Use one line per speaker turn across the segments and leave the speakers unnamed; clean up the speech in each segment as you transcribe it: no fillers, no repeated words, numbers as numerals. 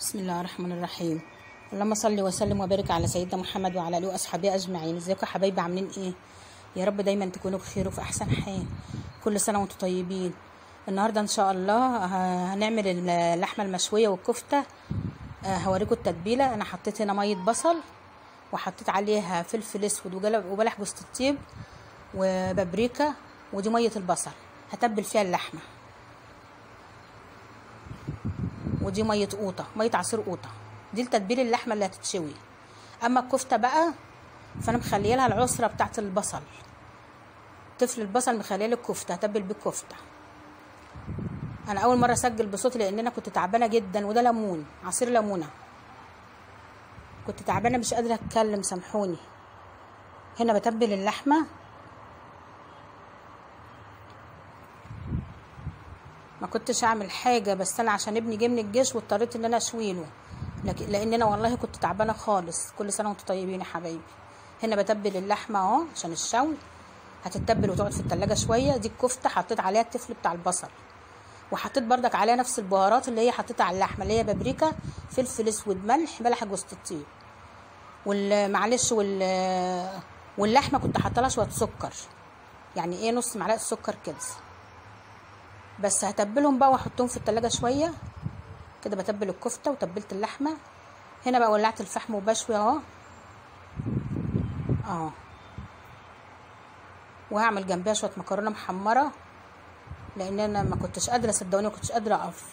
بسم الله الرحمن الرحيم. اللهم صل وسلم وبارك على سيدنا محمد وعلى اله واصحابه اجمعين. ازيكم يا حبايبي، عاملين ايه؟ يا رب دايما تكونوا بخير وفي احسن حال. كل سنة وانتم طيبين. النهارده ان شاء الله هنعمل اللحمة المشويه والكفته. هوريكم التتبيله. انا حطيت هنا مية بصل، وحطيت عليها فلفل اسود وبلح جوز الطيب وبابريكا، ودي مية البصل هتبل فيها اللحمة، ودي مية قوطه، مية عصير قوطه، دي لتتبيل اللحمة اللي هتتشوي. اما الكفتة بقى فانا مخليه لها العصره بتاعه البصل، طفل البصل مخليه لها الكفتة، هتبل بيه الكفتة. انا اول مرة اسجل بصوتي لان انا كنت تعبانة جدا، وده ليمون، عصير ليمونه، كنت تعبانة مش قادرة اتكلم، سامحوني. هنا بتبل اللحمة، ما كنتش اعمل حاجة، بس انا عشان ابني جه من الجيش واضطريت ان انا اشويله، لكن لان انا والله كنت تعبانة خالص. كل سنة وانتم طيبين يا حبايبي. هنا بتبل اللحمة اهو عشان الشوي، هتتبل وتقعد في التلاجة شوية. دي الكفتة حطيت عليها التفل بتاع البصل، وحطيت بردك عليها نفس البهارات اللي هي حطيتها على اللحمة، اللي هي بابريكا، فلفل اسود، ملح، بلح جوز الطيب، والمعلش واللحمة كنت حاطه لها شوية سكر، يعني ايه نص معلقه سكر كده بس. هتبلهم بقى واحطهم في التلاجة شوية كده. بتبل الكفتة وتبلت اللحمة. هنا بقى ولعت الفحم وبشوي اهو اهو، وهعمل جنبها شوية مكرونه محمرة، لان انا ما كنتش قادرة، صدقوني ما كنتش قادرة اقف.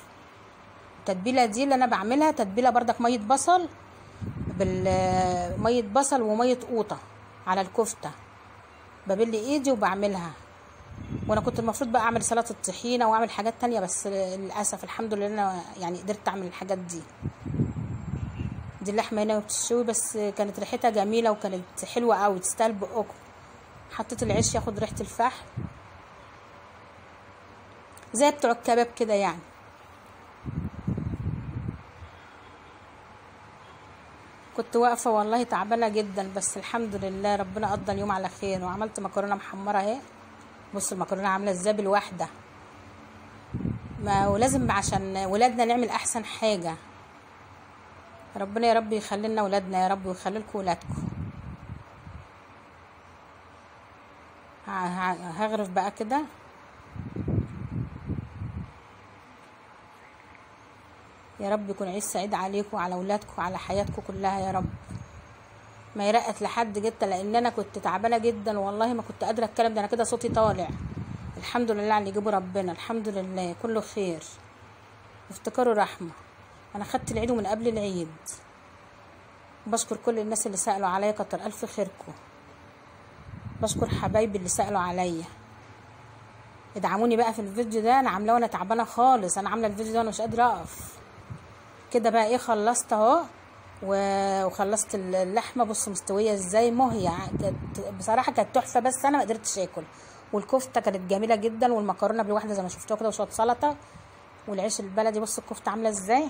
التتبيله دي اللي انا بعملها تتبيله بردك مية بصل، بالمية بصل ومية قوطه على الكفتة، ببل ايدي وبعملها. وانا كنت المفروض بقى اعمل سلطة طحينه واعمل حاجات تانية، بس للاسف الحمد لله انا يعني قدرت اعمل الحاجات دي. دي اللحمة هنا بتشوي، بس كانت ريحتها جميلة وكانت حلوة قوي، تستاهل بقكم. حطيت العيش ياخد ريحه الفحم زي بتوع الكباب كده يعني. كنت واقفة والله تعبانة جدا، بس الحمد لله ربنا قضى اليوم على خير. وعملت مكرونه محمرة اهي، بص المكرونه عامله ازاي بالواحده، ما ولازم عشان ولادنا نعمل احسن حاجة. ربنا يا رب يخلي لنا ولادنا يا رب، ويخلي لكم ولادكم. هغرف بقى كده. يا رب يكون عيد سعيد عليكم وعلى اولادكم وعلى حياتكم كلها يا رب. ما يرقت لحد جدا، لان انا كنت تعبانة جدا والله، ما كنت قادرة اتكلم، ده انا كده صوتي طالع. الحمد لله على اللي يجيبه ربنا، الحمد لله كله خير. افتكروا رحمه، انا خدت العيد ومن قبل العيد. بشكر كل الناس اللي سالوا عليا، كتر الف خيركم. بشكر حبايبي اللي سالوا عليا. ادعموني بقى في الفيديو ده، انا عاملاه وانا تعبانة خالص، انا عامله الفيديو ده وانا مش قادرة اقف كده. بقى ايه، خلصت اهو وخلصت اللحمة. بص مستوية ازاي، ما هي بصراحة كانت تحفة، بس انا ما قدرتش اكل. والكفته كانت جميلة جدا، والمكرونه بالواحده زي ما شفتوها كده، وشوية سلطة، والعيش البلدي. بص الكفتة عامله ازاي.